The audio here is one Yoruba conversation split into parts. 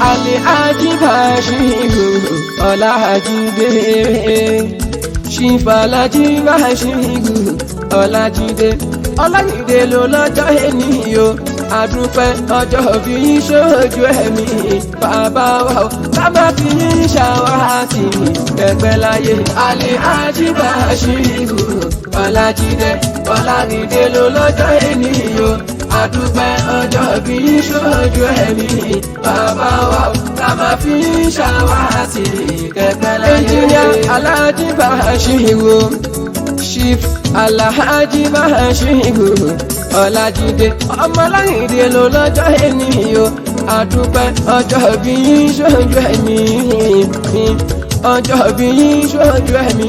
Alhaji Bashiru Ọlájídé, Ṣìfàlájì Bashiru Ọlájídé, Ọlájídé ló lọ́jọ́ ẹni o. Àdúpẹ́ ọjọ́ bí yín ṣojú ẹ̀mí bàbá wa o, ká má fi yín ṣàwátì ẹgbẹ́ láyé. Alhaji Bashiru Ọlájídé, Ọlájídé ló lọ́jọ́ ẹni o. Àdúpẹ́ ọjọ́ bí yín ṣojú ẹ̀mí bàbá wa o, ká má fi yín ṣàwátì kẹgbẹ́ láyé. Ẹnjìnìà Alhaji Bashiru, Chief Alhaji Bashiru Ọlájídé, Ọmọláyìndé ló lọ́jọ́ ẹni o. Àdúpẹ́ ọjọ́ bí yín ṣojú ẹ̀mí, ọjọ́ bí yín ṣojú ẹ̀mí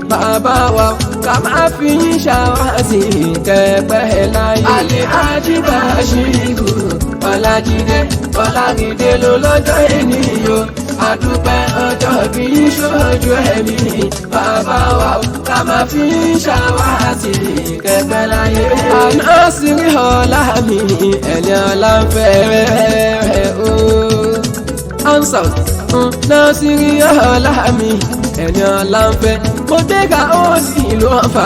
bàbá wa, ká má fi yín ṣàwásì kẹpẹ́ láyé. Alhaji Bashiru Ọlájídé, Ọlájídé ló lọ́jọ́ ẹni o. Àdúpẹ́ ọjọ́ bí yín ṣojú ẹ̀mí bàbá wa, ká má fi yín ṣàwásì kẹpẹ́ láyé. Àná sì rí ọlá mi, ẹni ọlá ń fẹ́ o. Answer náà sì rí ọlá mi, ẹni ọlá ń fẹ́. Mo gbéga ó ní ìlú Ọ̀fà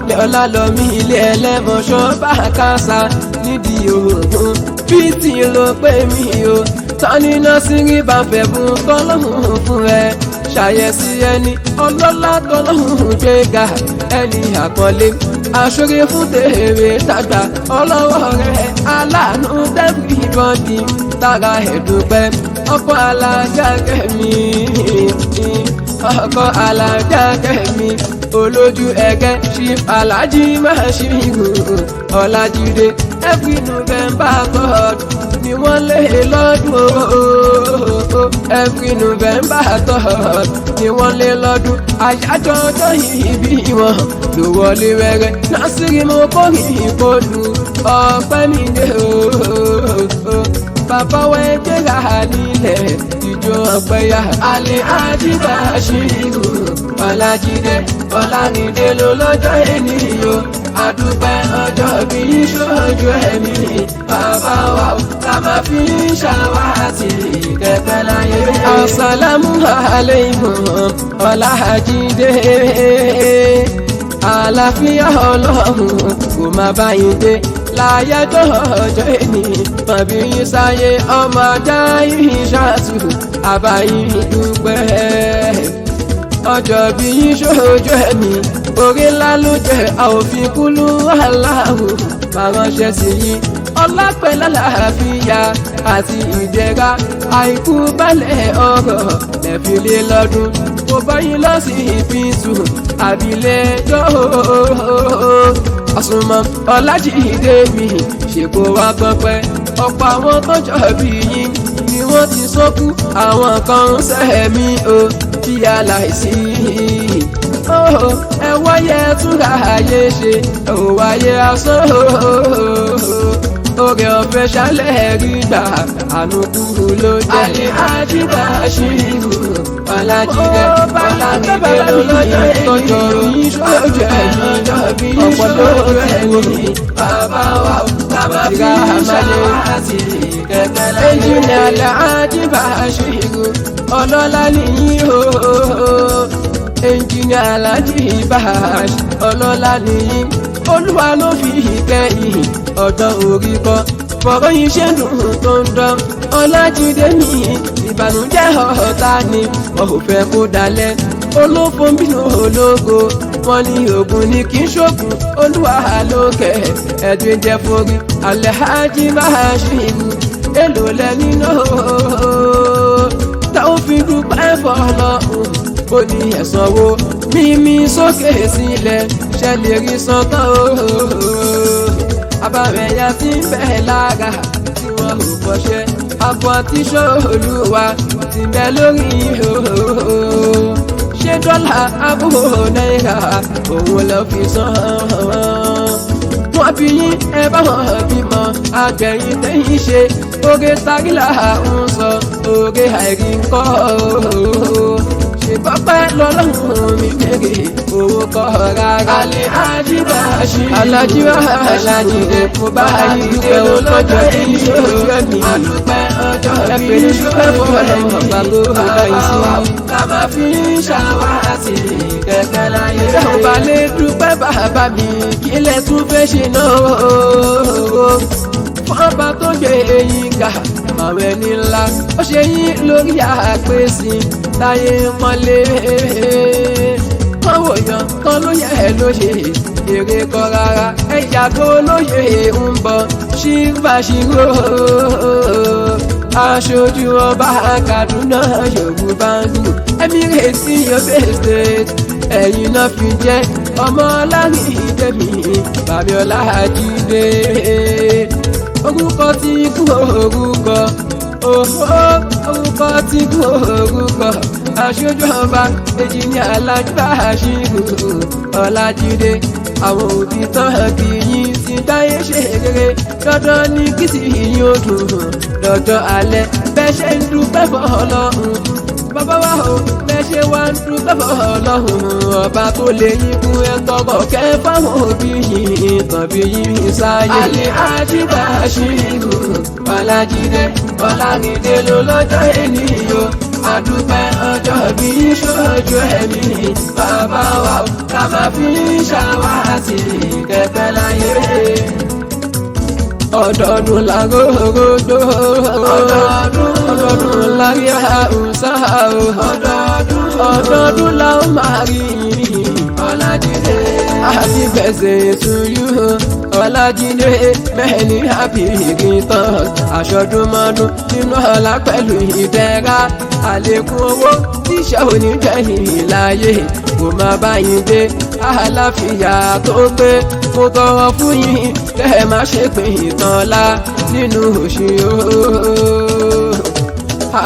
lọ́la lọ mí ilé ẹlẹ́mọ̀ṣọ́ bá kásá nídìí òògùn pt ló pè mí o. Tani náà sì rí bá fẹ́ fún tọ́lọ́hún fún ẹ ṣàyẹ̀sí ẹni ọlọ́lá tọ́lọ́hún gbéga, ẹni àpọ́nlé aṣọ́rẹ́ fún tèrè tàgbà, ọlọ́wọ́ rẹ̀ aláàánú tẹ́fì bọ́ndì tara ẹ̀dùpẹ́. Ọkọ̀ alájà kẹ́mi, ọkọ̀ alájà kẹ́mi, olójú ẹgẹ́, Chief Alhaji Bashiru Ọlájídé, every November 3rd ni wọ́n lé lọ́dún o. Every November 3rd ni wọ́n lé lọ́dún, àyájọ́ ọjọ́ ìbí wọn ló wọlé wẹ́rẹ́. Násìrì mo kórìí kólu ọpẹ́ mi dé o. Bàbá wa, ẹgbẹ́ra nílẹ̀, ìjọ ọpẹ́ yá. Alhaji Bashiru Ọlájídé, Ọlájídé ló lọ́jọ́ ẹni o. Àdúpẹ́ ọjọ́ bí ṣojú ẹ̀mí bàbá wa o, ká má fi ṣàwátì kẹfẹ́ láyé. Asalamu alaykum Ọlájídé, àlàáfíà Ọlọ́run kò má bá yín dé láyájọ́ ọjọ́ ẹni mọ̀bí yín sáyé. Ọmọ ajá yìí ṣáàtù àbáyín dúpẹ́ ọjọ́ bí yín ṣojú ẹ̀mí, orí ńlá ló jẹ́. Àòfin kúlú aláwọ̀ máa ránṣẹ́ sí yín, ọlápẹ̀lá làáfíà àti ìdẹ̀ra, àìkú balẹ̀ ọ̀rọ̀ lẹ́fìlẹ̀ lọ́dún. Kò bá yín lọ sí ìfisù àbílẹ̀ jọ́ àsùnmọ̀. Ọlájídé mi ṣèkó wá gbọ́pẹ́. Ọ̀pọ̀ àwọn tọ́jọ́ bí yín ni wọ́n ti sọ́kú, àwọn kan ń sẹ́mi o bí aláìsí. Ẹ wáyé túnra ayé ṣe, ẹ ò wáyé asán. Oore ọ̀fẹ́ ṣálẹ̀ rí gbà, àánú kúrú ló jẹ́. Alhaji Bashiru Ọlájídé, Ọlájídé ló lọ́jọ́ tọ́jọ́ ìṣojú ẹ̀mí, ọ̀pọ̀ ló ẹ̀mí bàbá wa, bàbá fi ṣàwátì kẹ̀kẹ́ láyé. Ẹnjìnìà Alhaji Bashiru ọlọ́lá nìyí o. Ẹnjìnìà Alhaji Bash ọlọ́lá nìyí, Olúwa ló fi ìkẹyìn ọ̀dọ́ orí kọ́. Fọ̀rọ̀ yìí ṣe dùn tó ń dán. Ọlájídé mi, ìbànújẹ́ ọ̀tá ni wọn ò fẹ́ kó dalẹ̀. Olófo bínú ológo, wọn ní ogun ní kí n ṣoògùn. Olúwa lókè ẹ̀dùn jẹ́ forí. Alhaji Bashiru, èlò lẹ́ni náà táwọn fi dúpẹ́ fọlọ́hún? Ó ní ẹ̀sán wo mímí sókè sílẹ̀ ṣẹlẹ̀ rí sọ́tàn o. Abàmẹ̀yà tí ń bẹ lára tí wọ́n ò bọ́ṣẹ́ àbọ̀ tí ṣòlùwà ti bẹ lórí o. Ṣé dọ́là àbúrò náírà òun lọ fi san? Wọ́n bí yín, ẹ bá wọn bímọ àgbẹ̀yìn tẹ́yìn ṣe oge tagílà ń sọ oge àìrí ńkọ́. Ṣe bọ́pẹ́ lọ́lọ́run mi bèrè owó kọ́ rárá. Alhaji Bashiru Alhaji Ọlájídé mo bá yín dúpẹ́ lọ́jọ́ èyí ṣojú ẹ̀mí. Àdúpẹ́ ọjọ́ bí dúpẹ́ fọlọ́run ọba tó bá yín sí. Ká máa fi ń ṣàwátì kẹ̀kẹ́ láyé. Ṣé o bá lè dúpẹ́ bàbá mi kí lẹ tún fẹ́ ṣe náà o? Fọ́nba tó gbé eyín ga màwọn ẹni ńlá ó ṣe yín lórí àpèsè táyé mọ́lé. Wọ́n wòyàn kan ló yẹ ló ṣe èrè kọ́ rárá ẹ̀yà tó lóye ń bọ̀ ṣíbàṣírò. Aṣojú ọba Kaduna Yorùbá ń dùn Emirates Yobe State ẹ̀yin náà fi jẹ́ ọmọ láàrin ìdẹ́mi bàbá Ọlájídé. Orúkọ tí kú orúkọ òhó orúkọ tí kú orúkọ aṣojú ọba èjì ní Alhaji Bashiru Ọlájídé. Àwọn òbí tán bí yín ti dáyé ṣe rere dandan ní kí sì yín ó dùn lọ́jọ́ alẹ́ bẹ́ẹ̀ ṣe ń dúpẹ́ fọ́lọ́run bàbá wa o bẹ́ẹ̀ ṣe wá ń dúpẹ́ fọ́lọ́run ọba tó lè yín kún ẹ tọkọ kẹ́ fáwọn òbí yín tàbí yín sáyé. Alhaji Bashiru Ọlájídé Ọlájídé ló lọ́jọ́ ènìyàn àdúpẹ́ ọjọ́ bí ṣojú ẹ̀mí bàbá wa o ká máa fi ṣàwátì kẹ̀kẹ́ láyé. Ọdọọdún la rórógbó ọdọọdún ọdọọdún la rí àwùsá o ọdọọdún ọdọọdún la ó máa rí Ọlájídé. Happy birthday to you Ọlájídé many happy returns aṣọdúnmọ́dún nínú ọlá pẹ̀lú ìdẹ̀ra àlékún owó tíṣà oníjẹ̀yìn láàyè kò má bá yín dé àlàáfíà tó pé mo tọrọ fún yín kẹ́ ẹ má ṣe pé ìtàn la nínú òṣì o.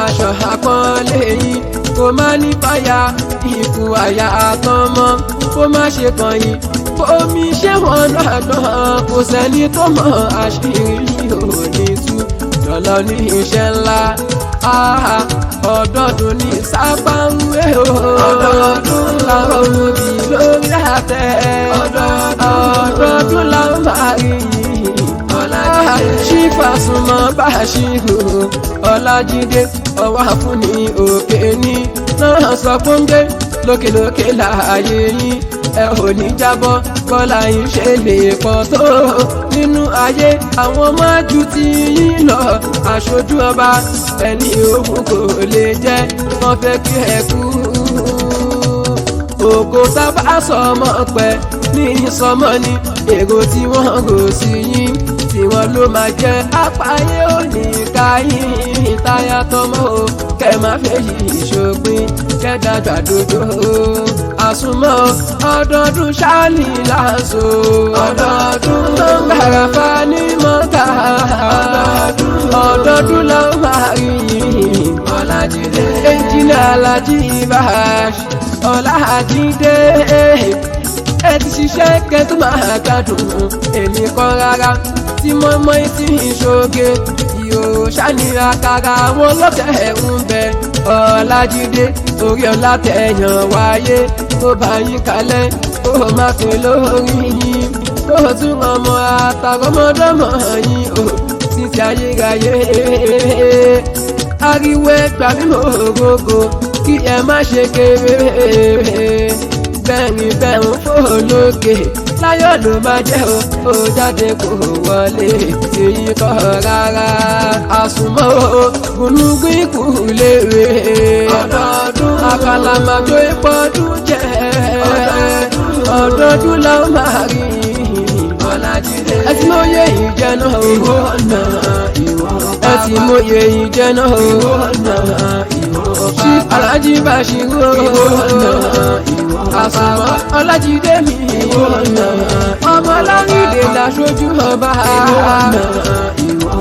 Aṣọ àpọ́nlé yín kò má ní fàyà ikú àyà àtọmọ kó má ṣe kàn yín omi ṣé wọn lọ́dọ̀ kò sẹ́ni tó mọ̀ àṣírí ò ní tú lọ́lọ́ ní iṣẹ́ ńlá ọdọọdún ní sábà ń wé o ọdọọdún làwọn òbí lórí àtẹ ọdọọdún làwọn máa rí yìí ṣífàsùnmọ́ Bashiru Ọlájídé ọwọ́ àfúnni òkè ní náà sọ fún gbé lókèlókè láàyè yín ẹ ò ní jábọ́ bọ́lá yín ṣe lè pọ̀ tó nínú ayé àwọn májú tí yín lọ aṣojú ọba ẹni òun kò lè jẹ́ wọ́n fẹ́ kí ẹ kú. Òkò tábà sọmọ pẹ́ ní sọmọ ni èrò tí wọ́n rò sí yín tí wọ́n ló máa jẹ́ apáyé òní káyín táyà tọmọ o kẹ má fẹ́ yìí ṣòpin kẹ́dàgbà dodo àsùnmọ́ ọdọọdún ṣáàlì láǹṣó ọdọọdún tó ń gbàràfà ní mọ́tà ọdọọdún ọdọọdún ló máa rí yìí Ọlájídé ẹnjìnà Alhaji Bash Ọlájídé ẹ ti ṣiṣẹ́ kẹ́ tó máa gbádùn èmi kọ́ rárá tí mọ́mọ́ tí ń ṣoge yóò ṣàníra kára wọn lọ́tẹ̀ ń bẹ Ọlájídé orí ọlá tẹ̀yàn wáyé ó bá yín kalẹ̀ ó má pè lórí yín ó tún ọmọ àtàrọmọdọ́mọ yín ó títí ayérayé ariwo ẹgbà mímọ́ ògógó kí ẹ má ṣe kéré bẹ́ẹ̀ni bẹ́ẹ̀ ń fò lókè láyọ̀ ló máa jẹ́ o ó jáde kò wọlé tí yín kọ́ rárá àsùnmọ́ o gúnúgún ikú léwe ọdọọdún àkàlàmàgbé pọ́dún jẹ́ ọdọọdún la ó máa rí Ọlájídé ẹ ti mọyé ìjẹ náà o ìwọ náà ìwọ ẹ ti mọyé ìjẹ náà o ìwọ náà ìwọ ṣí Alhaji Bashiru ìwọ náà ìwọ àsùnmọ́ Ọlájídé mi ìwọ náà ọmọ Ọlájídé làṣojú ọba ìwọ náà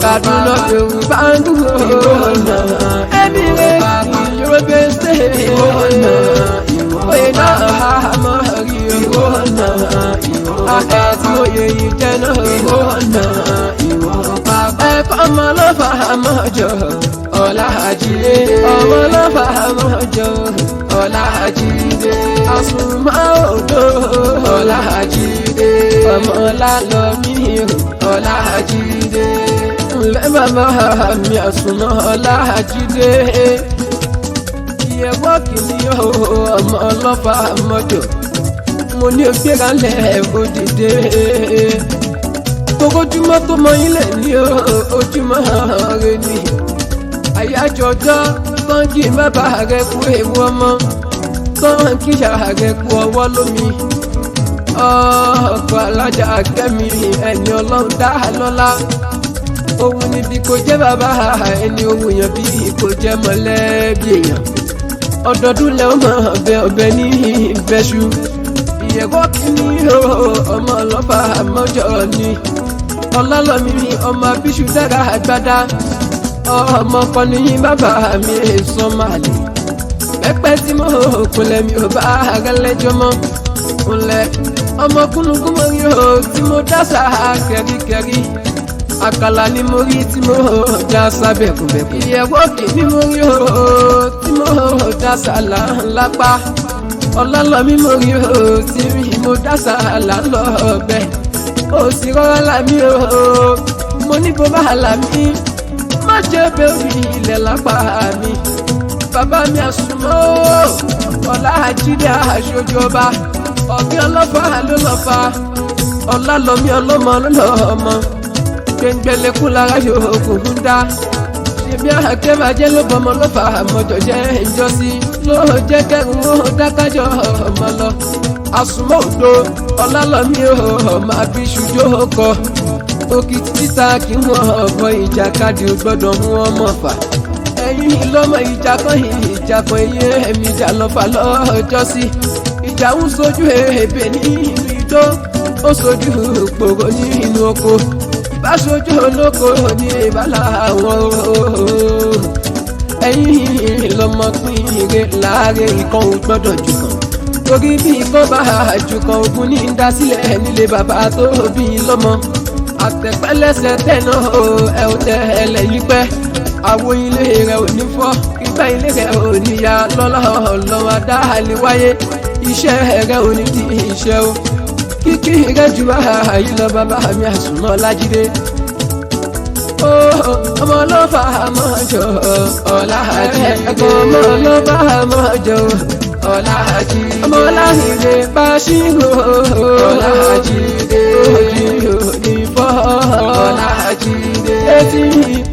Kaduna Yorùbá ń dúró ìwọ náà Emirates Yoruba State ìwọ náà oyè náà àmọ́ rí ìwọ náà akẹ́tì oyè ìjẹ́ náà ìwọ náà ẹ̀fọ́ ọmọ ló fà á mọ́jọ Ọlájídé ọmọ ló fà á mọ́jọ. Ọlájídé àsùnmọ́ òdo Ọlájídé ọmọ Ọlálọ́mí Ọlájídé ńlẹ́ bàbá mi àsùnmọ́ Ọlájídé ìyẹ̀wò kìíní ọmọ ọlọ́fà mọ́jọ mo ní o gbéra lẹ̀ òdìdé gbogbo ojúmọ́ tó mọ ilé ní ojúmọ́ rẹ ni àyájọ́ ọjọ́ tọ́ǹkì bàbá rẹ kú ewu ọmọ tọ́ǹkì ìyá rẹ kú ọwọ́ lómi ọkọ̀ alájà kẹ́mi ẹni ọlọ́run dá lọ́lá òun níbi kò jẹ́ bàbá ẹni òun yàn bí kò jẹ́ mọ̀lẹ́bí èèyàn ọdọọdún lẹ́wọ̀n mọ̀ ọbẹ̀ ọbẹ̀ ní ìbẹ́ṣu ìyẹ̀wò kìíní o ọmọ ọlọ́fà mọ́jọ ni ọlọ́lọ́mi ọmọ abíṣu dára àgbàdá ọmọ kan ní bàbá mi èso màlè pẹ́pẹ́ tí mo kúnlẹ̀ mi ò bá ara lẹ́jọ́ mọ́ kúnlẹ̀ ọmọ kúnnukún mo rí o tí mo dá sáà kẹ́ríkẹ́rí àkàlà ni mo rí tí mo dá sábẹ̀ kùbẹ̀kù ìyẹ̀wò kìíní mo rí o tí mo dá sàlà ńlápá ọlọ́lọ́mí mo rí o tí mo dá sàlà lọ́ọ̀bẹ ó sì rọra lámì o mo ní bó bá lámì má jẹ́ bẹ́ẹ̀rì ilẹ̀ lápá mi bàbá mi àsùnmọ́ Ọlájídé aṣojú ọba ọ̀gbìn ọlọ́fà ló lọ́fà ọlọ́lọ́mí ọlọ́mọ ló lọ́mọ gbẹngbẹlẹkùn lára yòókù ń dá ṣebí akẹ́bàjẹ́ ló bọmọ ló fà mọ́jọ jẹ́ ìjọsí ló jẹ́ kẹrùn ó dákájọ́ ọmọ lọ. àsùnmọ́ òdo ọlálọ́mí ò máa fi ṣùjọ́ kọ òkìtì títa kí wọ́n ọ̀bọ ìjàkadì ò gbọ́dọ̀ mú ọmọ fà. ẹ̀yìn lọ́mọ ìjà kan ìjà kan iye ẹ̀mí ìjà lọ́fà lọ́jọ́sí ìjà ń sojú ebè nínú igbó ó sojú gbòòrò nínú oko ìbáṣojú olóko ní ìbálà àwọn ooo ẹ̀yìn lọmọpin ire láàárẹ̀ ikán ò gbọ́dọ̀ jù kàn torí bí ikán bá jù kàn ogun ní ń dá sílẹ̀ nílé bàbá tó bí lọ́mọ àtẹ̀pẹ́lẹsẹ̀ tẹ̀nà o ẹ ò tẹ ẹlẹ̀ yí pẹ́ àwo ilé rẹ̀ ò ní fọ́ ìgbà ilé rẹ̀ ò ní ya lọ́lá ọlọ́wọ́ adáhàlẹ̀ wáyé iṣẹ́ rẹ̀ ò ní di iṣẹ́ o kíkí rẹ̀ jù báyìí lọ bàbá mi àsùnmọ́ Ọlájídé. Ọmọ ọlọ́fà mọ́jọ Ọlájídé. Ẹ̀gbọ́n ọmọ ọlọ́fà mọ́jọ Ọlájídé. Ọmọ Ọlájídé Báṣírò Ọlájídé. Ojú ní fọ́ Ọlájídé. Etí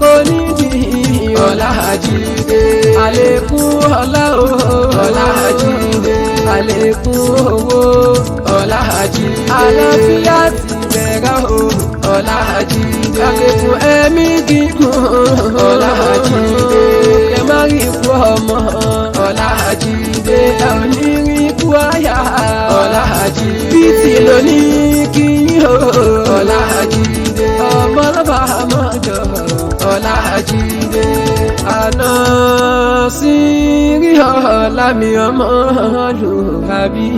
kò ní di Ọlájídé. Àlékún ọlá o Ọlájídé. Àlékún owó Ọlájídé. Àlàáfíà ti bẹ̀rẹ̀ o Ọlájídé. Àlékún ẹ̀mí gígùn Ọlájídé. Kẹ má rí ikú ọmọ Ọlájídé. Ẹ ò ní rí ikú àyà Ọlájídé. Bí ti lónìí kí yín o Ọlájídé. Ọmọ ọlọ́ba mọ́jọ Ọlájídé. Àná sí rí ọ̀la mi ọmọ lùhàbí.